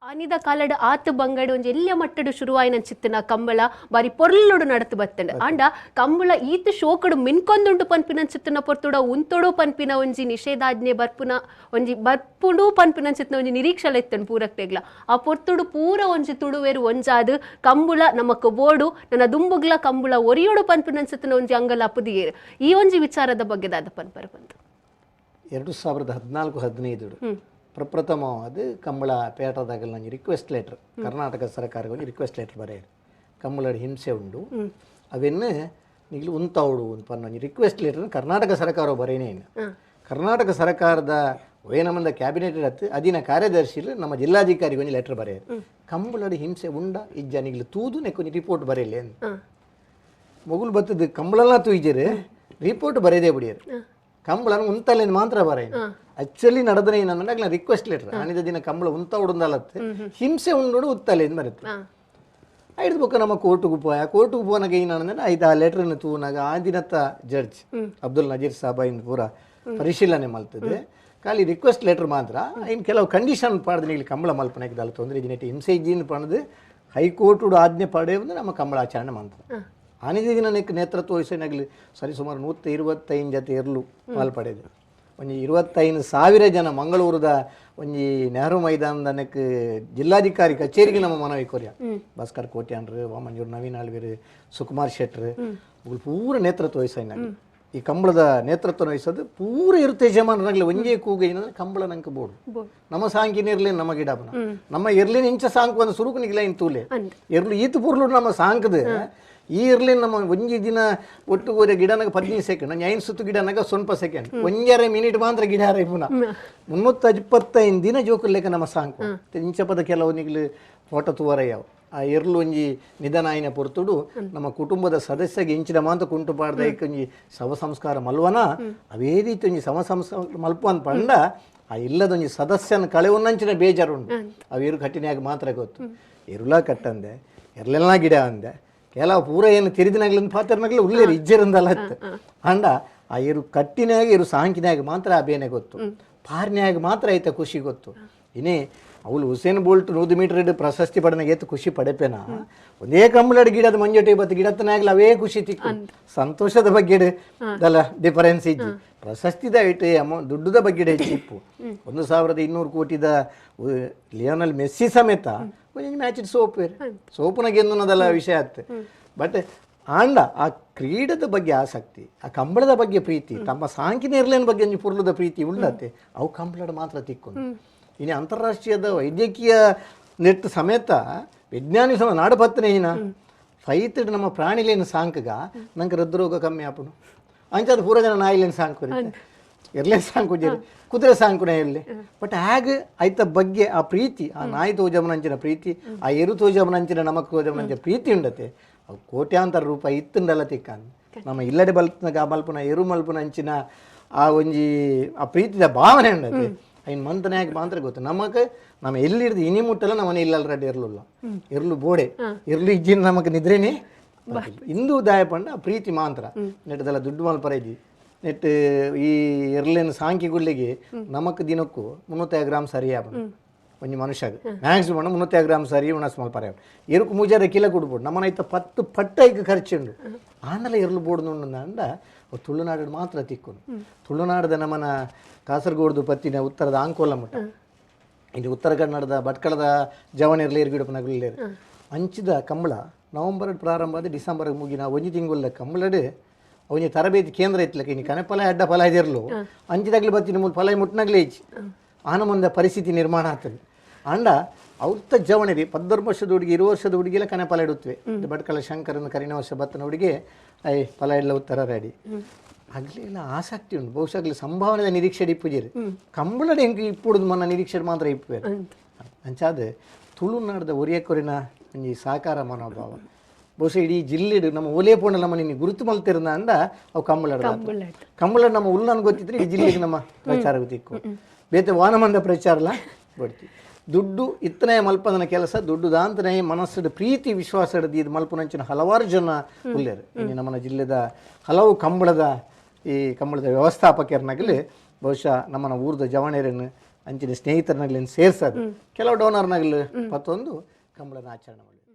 ಆನಿದ ಕಾಲಡ್ ಆತ್ ಬಂಗಡ್ ಒಂಜಿ ಎಲ್ಯ ಮಟ್ಟಡ್ ಶುರುವಾಯಿನ ಚಿತ್ತನ ಕಂಬಳ ಬಾರಿ ಪೊರ್ಲುಡು ನಡತು ಬತ್ತಂಡ್. ಆಂಡ ಕಂಬಳ ಈತ್ ಶೋಕಡು ಮಿನ್ಕೊಂದುಂಡು ಪನ್ಪಿನ ಚಿತ್ತನ ಪೊರ್ತುಡ ಉಂತೊಡು ಪನ್ಪಿನ ಒಂಜಿ ನಿಷೇಧಾಜ್ಞೆ ಬರ್ಪುನ ಒಂಜಿ ಬರ್ಪುಂಡು ಪನ್ಪಿನ ಚಿತ್ತನ ಒಂಜಿ ನಿರೀಕ್ಷೆ ಇತ್ತಂಡ್ ಪೂರಕ್ತೆಗ್ಲ. ಆ ಪೊರ್ತುಡು ಪೂರ ಒಂಜಿ ತುಳುವೇರು ಒಂಜಾದ್ ಕಂಬುಳ ನಮಕ್ ಬೋಡು, ನನ್ನ ದುಂಬುಗ್ಲ ಕಂಬುಳ ಒರಿಯೋಡು ಪನ್ಪಿನ ಚಿತ್ತನ ಒಂಜಿ ಅಂಗಲಾಪುದಿಯೇರು. ಈ ಒಂಜಿ ವಿಚಾರದ ಬಗ್ಗೆ ದಾದ ಪನ್ಪರ ಬಂತು. 2014-15 ಪ್ರಪ್ರಥಮವಾದ ಕಂಬಳ ಪೇಟದಾಗಲ್ ಒಂಜಿ ರಿಕ್ವೆಸ್ಟ್ ಲೆಟರ್ ಕರ್ನಾಟಕ ಸರ್ಕಾರಕ್ಕೆ ಒಂಜಿ ರಿಕ್ವೆಸ್ಟ್ ಲೆಟರ್ ಬರೆಯರು. ಕಂಬಳಡ್ ಹಿಂಸೆ ಉಂಡು ಅವೆನ್ನು ನಿಗ್ಲು ಉಂತಾವಡು ಅಂತ ಒಂಜಿ ರಿಕ್ವೆಸ್ಟ್ ಲೆಟರ್ ಕರ್ನಾಟಕ ಸರ್ಕಾರ ಬರೆಯನೇನು. ಕರ್ನಾಟಕ ಸರ್ಕಾರದ ನಮ್ಮಂದ ಕ್ಯಾಬಿನೆಟ್ ಹತ್ತು ಅದಿನ ಕಾರ್ಯದರ್ಶಿಲು ನಮ್ಮ ಜಿಲ್ಲಾಧಿಕಾರಿಗೆ ಒಂಜಿ ಲೆಟರ್ ಬರೆಯರು. ಕಂಬಳಡ್ ಹಿಂಸೆ ಉಂಡ ಇಜ್ಜ ನಿಗ್ಲು ತೂದು ನೆಕ್ ಒಂಜಿ ರಿಪೋರ್ಟ್ ಬರೆಯಲಿ ಅಂತ. ಮೊಗುಲು ಬತ್ತದ ಕಂಬಳಲ್ಲ ತೂಯಿಜರು ರಿಪೋರ್ಟ್ ಬರೆಯದೇ ಬಿಡಿಯರು. ಕಂಬಳನ ಉಂತಲೇನು ಮಾತ್ರ ಬರೆಯ. ಆಕ್ಚುಲಿ ನಡೆದ್ರೆ ಏನಂದ್ರೆ ರಿಕ್ವೆಸ್ಟ್ ಲೆಟರ್ ಆನಿದ ದಿನ ಕಂಬಳ ಉಂತ ಉಡುಂದಲತ್ತೆ ಹಿಂಸೆ ಉಂಡೋಡು ಉತ್ತಲೇನು ಬರುತ್ತೆ. ಐದು ಬೊಕ್ಕ ನಮ್ಮ ಕೋರ್ಟ್ಗೆ ಪೋಯ, ಕೋರ್ಟ್ಗೆ ಪೋನಾಗ ಏನಂದ್ರೆ ಐದು ಆ ಲೆಟರ್ನ ತೂನಾಗ ಆ ದಿನತ್ತ ಜಡ್ಜ್ ಅಬ್ದುಲ್ ನಜೀರ್ ಸಾಬ್ ಇನ್ ಪೂರ ಪರಿಶೀಲನೆ ಮಲ್ತದೆ. ಖಾಲಿ ರಿಕ್ವೆಸ್ಟ್ ಲೆಟರ್ ಮಾತ್ರ ಇನ್ನು ಕೆಲವು ಕಂಡೀಷನ್ ಪಾಡ್ದು ಇಲ್ಲಿ ಕಂಬಳ ಮಲ್ಪನಕ್ಕೆ ದಾಲ ತೊಂದರೆ ಇಜ್ಜಿನೆಟ್ ಹಿಂಸೆ ಇಜ್ಜಿನ ಪಣದು ಹೈಕೋರ್ಟ್ ಆಜ್ಞೆ ಪಡೆಯುವುದು ನಮ್ಮ ಕಂಬಳ ಆಚರಣೆ ಮಾಡ್ತಾರೆ. ಆನಿದ ದಿನ ನೇತೃತ್ವ ವಹಿಸಿನಾಗಲಿ ಸರಿ ಸುಮಾರು 125 ಜತೆ ಎರ್ಲು ಪಾಲ್ಪಡೆದು ಒಂಜಿ 25,000 ಜನ ಮಂಗಳೂರದ ಒಂಜಿ ನೆಹರು ಮೈದಾನದ ನೆಕ್ ಜಿಲ್ಲಾಧಿಕಾರಿ ಕಚೇರಿಗೆ ನಮ್ಮ ಮನವಿ ಕೊರಿಯ. ಭಾಸ್ಕರ್ ಕೋಟ್ಯಾನ್ರು, ವಾಮಂಜೂರು ನವೀನ್ ಆಳ್ವೇರು, ಸುಕುಮಾರ್ ಶೆಟ್ರು ಪೂರ ನೇತೃತ್ವ ವಹಿಸಿನಾಗಲಿ ಈ ಕಂಬಳದ ನೇತೃತ್ವ ವಹಿಸೋದು ಪೂರ ಇರುತ್ತೆ ಯಜಮಾನರಾಗಲಿ ಒಂಜೇ ಕೂಗ ಏನಂದ್ರೆ ಕಂಬಳ ನಂಗೆ ಬೋಡು ನಮ್ಮ ಸಾಂಕಿನ ಇರ್ಲಿ ನಮ್ಮ ಗಿಡಪನ ನಮ್ಮ ಎರ್ಲಿನ ಇಂಚ ಸಾಂಕು ಒಂದು ಸುರುಕು ನಿಗ್ಲ ಇನ್ ತೂಲೆ ಎರ್ಲು ಈತು ಪೂರ್ಲು ನಮ್ಮ ಸಾಂಕದ ಈ ಇರ್ಲಿ ನಮ್ಮ ಒಂಜಿ ದಿನ ಒಟ್ಟು ಗೋರೆ ಗಿಡನಾಗ 15 ಸೆಕೆಂಡ್, ಐದು ಸುತ್ತು ಗಿಡನಾಗ ಸ್ವಲ್ಪ ಸೆಕೆಂಡ್, ಒಂಜರೆ ಮಿನಿಟ್ ಮಾತ್ರ ಗಿಡ ಪುನಃ 325 ದಿನ ಜೋಕುಲ್ಲೇಕ ನಮ್ಮ ಸಾಂಕು ಇಂಚಪದ ಕೆಲವು ನಿಗ್ಲು ಫೋಟೋ ತುವರಯ್ಯವು. ಆ ಎರ್ಲು ಒಂಜಿ ನಿಧನ ಆಯಿನ ಪೊರ್ತುಡು ನಮ್ಮ ಕುಟುಂಬದ ಸದಸ್ಯಗೆ ಇಂಚಿನ ಮಾಂತ ಕುಂಟು ಪಾಡ್ದ ಒಂಜಿ ಶವ ಸಂಸ್ಕಾರ ಮಲ್ವನ ಅವೇ ರೀತಿ ಒಂಜಿ ಶವ ಸಂಸ್ಕಾರ ಮಲ್ಪ ಅಂತ ಪಂಡ ಆ ಇಲ್ಲದೊಂಜಿ ಸದಸ್ಯನ ಕಳೆವನ್ನಂಚಿನ ಬೇಜಾರುಂಡು. ಅವು ಎರು ಕಟ್ಟಿನಾಗ ಮಾತ್ರ ಗೊತ್ತು. ಎರುಲ ಕಟ್ಟಂದೆ ಎರ್ಲೆಲ್ಲ ಗಿಡ ಅಂದೆ ಕೆಲವು ಪೂರ ಏನು ತಿರಿದಿನಾಗ್ಲಿಂದ ಪಾತ್ರನಾಗ್ಲಿ ಉಳ್ಳೇರು ಇಜ್ಜರಿಂದಲ್ಲ ಹತ್ತು. ಅಂಡ ಆ ಎರು ಕಟ್ಟಿನಾಗ ಎರು ಸಾಂಕಿನಾಗ ಮಾತ್ರ ಆ ಬೇನೆ ಗೊತ್ತು, ಪಾರ್ನ್ಯಾಗ ಮಾತ್ರ ಐತ ಖುಷಿ ಗೊತ್ತು. ಇನ್ನೇ ಅವಳು Usain Bolt 100 metre ಪ್ರಶಸ್ತಿ ಪಡೆನಾಗ ಏತು ಖುಷಿ ಪಡೆಪೇನ ಒಂದೇ ಕಂಬಳಡ್ ಗಿಡದ ಮಂಜೊಟ್ಟಿ ಬತ್ತು ಗಿಡತ್ತನಾಗ್ಲಿ ಅವೇ ಖುಷಿ ತಿಕ್ಕು. ಸಂತೋಷದ ಬಗ್ಗೆ ದಲ್ಲ ಡಿಫರೆನ್ಸ್ ಇಜ್ಜಿ. ಪ್ರಶಸ್ತಿದ ಇಟ್ಟು ಅಮೌಂಟ್ ದುಡ್ಡುದ ಬಗ್ಗೆ ಹೆಚ್ಚಿಪ್ಪು. 1200 ಕೋಟಿದ ಲಿಯೋನಲ್ ಮೆಸ್ಸಿ ಸಮೇತ ಒಂಜಿ ಮ್ಯಾಚ್ ಸೋಪ್ ಸೋಪುನ ಗೆಂದುನದಲ್ಲ ವಿಷಯ ಆಯ್ತು. ಬಟ್ ಆಂಡ ಆ ಕ್ರೀಡದ ಬಗ್ಗೆ ಆಸಕ್ತಿ, ಆ ಕಂಬಳದ ಬಗ್ಗೆ ಪ್ರೀತಿ, ತಮ್ಮ ಸಾಂಕಿನ ಇರ್ಲೇನ ಬಗ್ಗೆ ಒಂಜಿ ಪುರ್ಲದ ಪ್ರೀತಿ ಉಳ್ಳತ್ತೆ ಅವು ಕಂಬಳದ ಮಾತ್ರ ತಿಕ್ಕೊಂಡು. ಇನ್ನು ಅಂತಾರಾಷ್ಟ್ರೀಯದ ವೈದ್ಯಕೀಯ ನೆಟ್ಟು ಸಮೇತ ವಿಜ್ಞಾನಿ ಸಮ ನಾಡು ಪತ್ತನೆ ಏನ ಫೈತಡ್ ನಮ್ಮ ಪ್ರಾಣಿಲೇನು ಸಾಂಕಗ ನಂಗೆ ಹೃದ್ರೋಗ ಕಮ್ಮಿ ಆಪುನು ಅಂಚಾದ ಪೂರ ಜನ ನಾಯಿಲೇನು ಸಾಂಕು ಎರ್ಲೇನು ಸಾಂಕು ಕುದುರೆ ಸಾಂಕುನೇ ಇರಲಿ. ಬಟ್ ಹಾಗೆ ಐತ ಬಗ್ಗೆ ಆ ಪ್ರೀತಿ, ಆ ನಾಯಿ ತೋಜಮನಂಚಿನ ಪ್ರೀತಿ, ಆ ಎರು ತೋಜಮನಂಚಿನ ನಮಕ್ ತೋಜಮನಂಚಿನ ಪ್ರೀತಿ ಉಂಡತೆ ಅವು ಕೋಟ್ಯಾಂತರ ರೂಪಾಯಿ ಇತ್ತುಂಡಲ್ಲ ತಿಕ್ಕಾನ್. ನಮ್ಮ ಇಲ್ಲಡೆ ಬಲ್ಪನ ಮಲ್ಪುನ ಎರು ಮಲ್ಪುನ ಅಂಚಿನ ಆ ಒಂಜಿ ಆ ಪ್ರೀತಿದ ಭಾವನೆ ಉಂಡತೆ ಐನ್ ಮಂತನಾಗ ಮಾತ್ರ ಗೊತ್ತು ನಮಕ್. ನಮ್ಮ ಎಲ್ಲಿರ್ದು ಇನಿ ಮುಟ್ಟಲ್ಲ ನಮ್ಮನೆ ಇಲ್ಲಲ್ಲ ರೆಡ್ಡಿ ಎರ್ಲುಲ್ಲ ಎರ್ಲು ಬೋಡೆ ಎರ್ಲು ಇಜ್ಜಿನ ನಮಕ್ ನಿದ್ರೇನೆ ಇಂದು ದಾಯ ಪಂಡ ಆ ಪ್ರೀತಿ ಮಾತ್ರ. ನೆಟ್ಟದಲ್ಲ ದುಡ್ಡು ಮಲ್ಪರ ಇಜ್ಜಿ. ನೆಟ್ ಈ ಎರ್ಲೇನು ಸಾಂಕಿ ಗುಳ್ಳಿಗೆ ನಮಕ್ ದಿನಕ್ಕೂ 350 ಗ್ರಾಮ್ ಸರಿ ಆಪುಂಡು ಒಂಜಿ ಮನುಷ್ಯಗ್ ಮ್ಯಾಕ್ಸಿಮಮ್ 350 ಗ್ರಾಮ್ ಸರಿ ಉಣಸ್ ಮಲ್ಪರ. ಎರುಕು 3 ಕಿಲೋ ಕೊಡ್ಬೋದು ನಮ್ಮನ ಐತ 10 ಪಟ್ಟೈಕ್ ಖರ್ಚುಂಡು. ಆಂಡಲ ಎರ್ಲು ಬೋಡ್ದು ಅಂಡ ತುಳುನಾಡು ಮಾತ್ರ ತಿಕ್ಕೊಂಡು. ತುಳುನಾಡದ ನಮ್ಮನ ಕಾಸರಗೋಡ್ದು ಪತ್ತಿನ ಉತ್ತರದ ಆಂಕೋಲ ಮುಟ್ಟ ಇಲ್ಲಿ ಉತ್ತರ ಕನ್ನಡದ ಭಟ್ಕಳದ ಜವನಿರ್ಲಿ ಎರ್ಗಿಡಪನಗುಲ್ಲೇರು ಅಂಚಿದ ಕಂಬಳ ನವಂಬರ್ ಪ್ರಾರಂಭ ಆದ ಡಿಸೆಂಬರ್ ಮುಗಿನ ಒಂಜಿ ತಿಂಗುಲ್ಲ ಕಂಬಳಡು ಒಂಜಿ ತರಬೇತಿ ಕೇಂದ್ರ ಇತ್ತಲಕ್ಕೆ ಇನ್ನು ಕನೆ ಫಲ ಅಡ್ಡ ಫಲ ಇದಿರ್ಲು ಅಂಚಿದಾಗ್ಲಿ ಬತ್ತಿನ ಮೂಲ ಫಲ ಮುಟ್ನಾಗ್ಲೇ ಇಚ್ಚಿ ಆನಮಂದ ಪರಿಸ್ಥಿತಿ ನಿರ್ಮಾಣ ಆಗ್ತದೆ. ಅಂಡ ಅವ್ತ ಜವಣಿರಿ 14 ವರ್ಷದ ಹುಡುಗಿ 20 ವರ್ಷದ ಹುಡುಗಿಲ್ಲ ಕನೆ ಫಲ ಇಡುತ್ತವೆ. ಭಟ್ಕಳ ಶಂಕರನ ಕರಿನ ವರ್ಷ ಬತ್ತನ ಹುಡುಗಿ I ಫಲ ಇಡ್ಲ ಉತ್ತರ ರೆಡಿ ಆಗ್ಲಿ ಎಲ್ಲ ಆಸಕ್ತಿ ಉಂಟು. ಬಹುಶಃ ಆಗ್ಲಿ ಸಂಭಾವನೆದ ನಿರೀಕ್ಷೆ ಇಪ್ಪುಜಿರಿ ಕಂಬಳಡೆ ಎಂಕ್ ಇಪ್ಪುಡುದು ಮನ್ನ ನಿರೀಕ್ಷೆ ಮಾತ್ರ ಇಪ್ಪುವೇರು. ಅಂಚಾದ ತುಳುನಾಡದ ಒರಿಯಕೊರಿನ ಒಂಜಿ ಸಾಕಾರ ಮನೋಭಾವ ಬಹುಶಃ ಇಡೀ ಜಿಲ್ಲೆಡು ನಮ್ಮ ಒಲೆ ಪೋಣ ನಮ್ಮ ನಿನ್ನ ಗುರುತು ಮಲ್ತಿರ್ನ ಅಂದ ಅವು ಕಂಬಳಡ ಕಂಬಳ ನಮ್ಮ ಉಲ್ಲನ್ ಗೊತ್ತಿದ್ರೆ ಈ ಜಿಲ್ಲೆಗೆ ನಮ್ಮ ಪ್ರಚಾರ ಗೊತ್ತಿಕ್ಕು ಬೇತೆ ವಾನಮಂದ ಪ್ರಚಾರಲ ಬಡ್ತಿ. ದುಡ್ಡು ಇತ್ತನೇ ಮಲ್ಪದನ ಕೆಲಸ ದುಡ್ಡು ದಾಂತನೇ ಮನಸ್ಸು ಪ್ರೀತಿ ವಿಶ್ವಾಸ ಇದು ಮಲ್ಪನಂಚಿನ ಹಲವಾರು ಜನ ಉಲ್ಲೇರು. ಇನ್ನು ನಮ್ಮನ ಜಿಲ್ಲೆದ ಹಲವು ಕಂಬಳದ ಈ ಕಂಬಳದ ವ್ಯವಸ್ಥಾಪಕರನಾಗಲಿ ಬಹುಶಃ ನಮ್ಮನ ಊರ್ದ ಜವಣೇರನ್ನು ಅಂಚಿನ ಸ್ನೇಹಿತರನಗ್ಲಿನ್ ಸೇರ್ಸದು ಕೆಲವು ಡೋನರ್ನಗ್ಲು ಪತ್ತೊಂದು ಕಂಬಳನ ಆಚರಣೆ ಮಾಡಿ.